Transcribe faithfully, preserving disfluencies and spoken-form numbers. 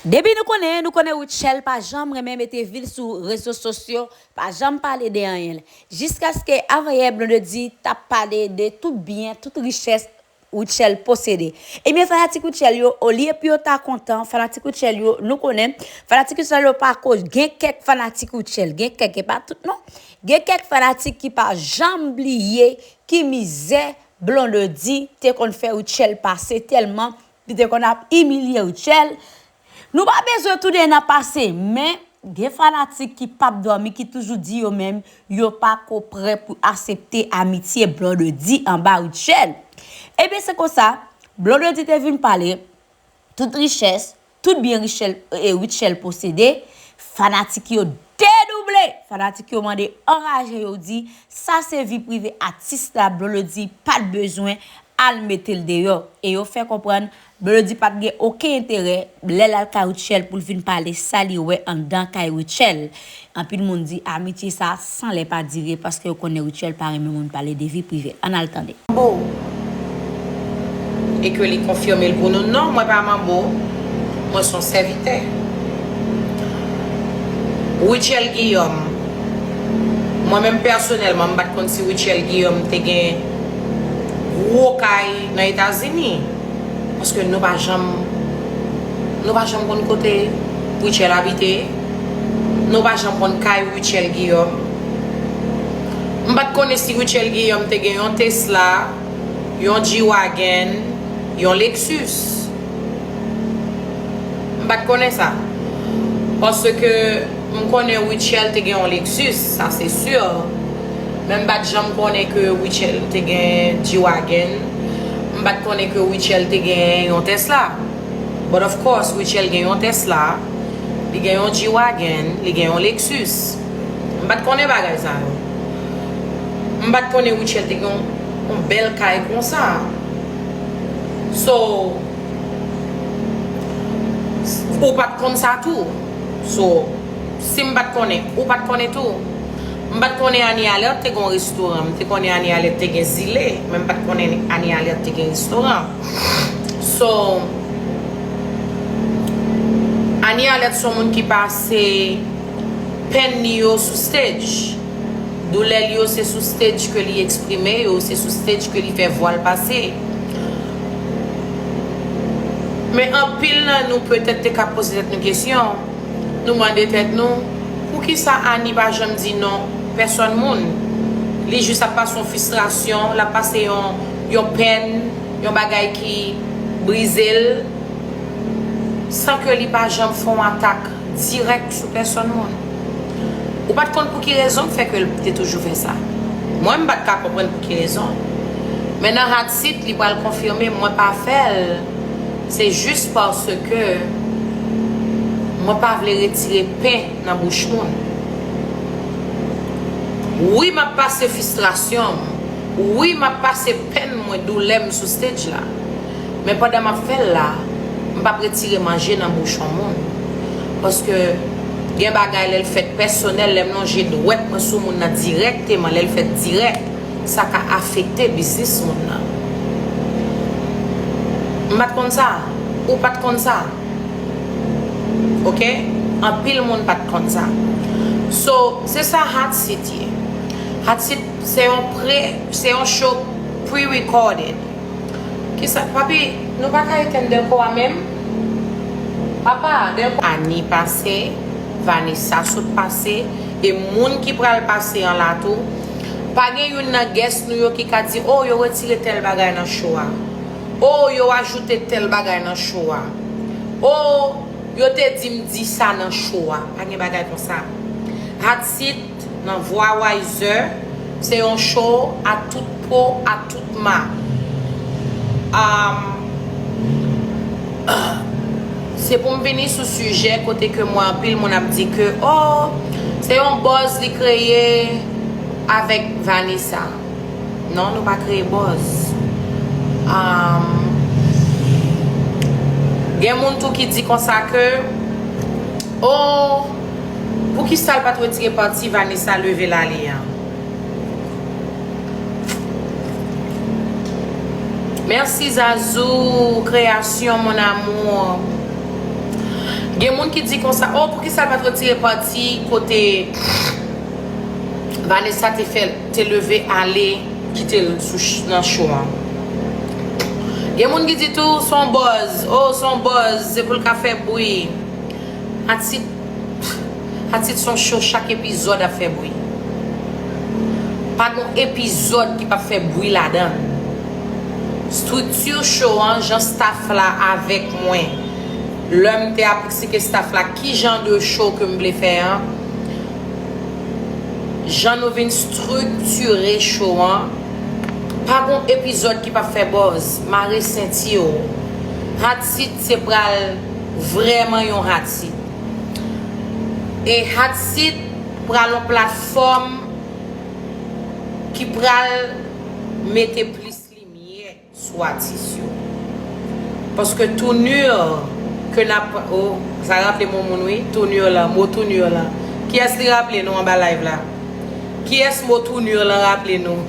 Depi nou konnen, nou konnen Rutshelle pa janm renmen mete vi l sou rezo sosyo, pa janm pale de anyen. Jiskaske avanyè Blondedy t ap pale de tout byen, tout richès Rutshelle posede. Ebyen, fanatik Rutshelle yo, olye pou yo ta kontan, fanatik Rutshelle yo, nou konnen, fanatik Rutshelle yo pa ko, gen kèk fanatik Rutshelle, gen kèk, e pa tout non, gen kèk fanatik ki pa janm bliye ki mizè Blondedy te konn fè Rutshelle pase tèlman li te konn ap imilye Rutshelle. Nou pa bezwen tounen nan pase, men gen fanatik ki p ap dòmi, ki toujou di yo menm, yo pa ko prè pou aksepte amitye Blondedy anba Rutshelle. Ebyen, se konsa, Blondedy te vin pale, tout richès, tout byen Rutshelle, e, Rutshelle posede, fanatik yo dedouble. Fanatik yo mande anraje, yo di, sa se vi prive atis la, Blondedy pa t bezwen al mete l deyò. E yo fè konprann Blondedy pa t gen okenn enterè lè l al kay Rutshelle pou l vin pale sa li wè anndan kay Rutshelle. Anpil moun di amitye sa san lè pa dire paske yo konnen Rutshelle pa renmen moun pale de vi prive l. Ann al tande. Manbo. E ke li konfime l pou nou. Non, mwen pa manbo. Mwen se yon sèvitè. Rutshelle Guillaume. Mwen menm pèsonèlman, m pa t konn si Rutshelle Guillaume te gen gwo kay nan Etazini. Paske nou pa janm, nou pa janm konn kote Rutshelle abite. Nou pa janm konn kay Rutshelle Guillaume. M pa t konnen si Rutshelle Guillaume te gen yon Tesla, yon G-Wagon, yon Lexus. M pa t konnen sa. Paske m konnen Rutshelle te gen yon Lexus, sa se si. Men m pa t janm konnen ke Rutshelle te gen G-Wagon. M pa t konnen ke Rutshelle te gen yon Tesla. But of course, Rutshelle gen yon Tesla, li gen yon G-Wagon, li gen yon Lexus. M pa t konnen bagay sa yo. M pa t konnen Rutshelle te gen yon, yon bèl kay konsa. So, ou pa t konn sa tou. So, si m pa t konnen, ou pa t konnen tou. M pa t konnen Annie Alerte te gen yon restoran. M te konnen Annie Alerte te gen zile, men m pa t konnen Annie Alerte te gen restoran. So, Annie Alerte se yon moun ki pase pèn li yo sou stage. Doulè li yo se sou stage ke li eksprime yo, se sou stage ke li fè vwa l pase. Men anpil nan nou petèt te ka poze tèt nou kesyon, nou mande tèt nou, poukisa Annie pa janm di non pèsòn moun? Li jis ap pase yon fristrasyon, l ap pase yon, yon pèn, yon bagay ki brize l, san ke li pa janm fè yon atak dirèk sou pèsòn moun. Ou pa t konn pou ki rezon k fè ke l te toujou fè sa. Mwen, m pa t ka konprann pou ki rezon. Men nan Hot Seat, li pral konfime, mwen pa fè l, se jis paske mwen pa vle retire pen nan bouch moun. Wi, m ap pase fristrasyon m. Wi, m ap pase pèn mwen, doulè m sou stage la. Men pandan m ap fè l la, m p ap retire manje nan bouch yon moun. Paske gen bagay lè l fèt pèsonèl, lè m lonje dwèt mwen sou moun nan dirèkteman, lè l fèt dirèk, sa ka afekte biznis moun nan. M pa t konn sa, ou pa t konn sa. Oke? Anpil moun pa t konn sa. So, se sa Hot Seat ye. Hot Seat se yon pre, se yon show pre-recorded. Kisa, papi, nou pa ka etèn dèko a menm? Papa, dèko. Annie pase, Vanessa sot pase, e moun ki pral pase an la tou. Pa gen youn nan guest nou yo ki ka di, oh, yo retire tèl bagay nan show a. Oh, yo ajoute tèl bagay nan show a. Oh, yo te di m di sa nan show a. Pa gen bagay konsa. Hot Seat nan Vwa Wiser, se yon show a tout po, a tout ma. Um, se pou m vini sou sijè kote ke m wè anpil moun ap di ke, oh, se yon buzz li kreye avèk Vanessa. Non, nou pa kreye buzz. Um, gen moun tou ki di konsa ke, oh, poukisa l pa t retire pati Vanessa leve l ale an? Mèsi Zazou Création, mon amour. Gen moun ki di konsa, oh, poukisa l pa t retire pati kote Vanessa te fè, te leve ale kite l sou ch- nan show an. Gen moun ki di tou se yon buzz, oh, se yon buzz, se pou l ka fè bri. Atit, atit se yon show, chak epizòd ap fè bri. Pa gen yon epizòd ki p ap fè bri ladan l. Estrikti show an, jan staff la avèk mwen, lè m te ap eksplike staff la ki jan de show ke m vle fè an, jan nou vin estriktire show an, pa gen yon epizòd ki p ap fè buzz. Mare senti w. Hot Seat se pral vrèman yon hot seat. E Hot Seat pral yon platfòm ki pral mete plis limyè sou atis yo. Paske tournure ke n ap, oh, sa raple m yon moun, wi, tournure lan, mo tournure lan. Kiyès li raple nou anba live la? Kiyès mo tournure lan raple nou?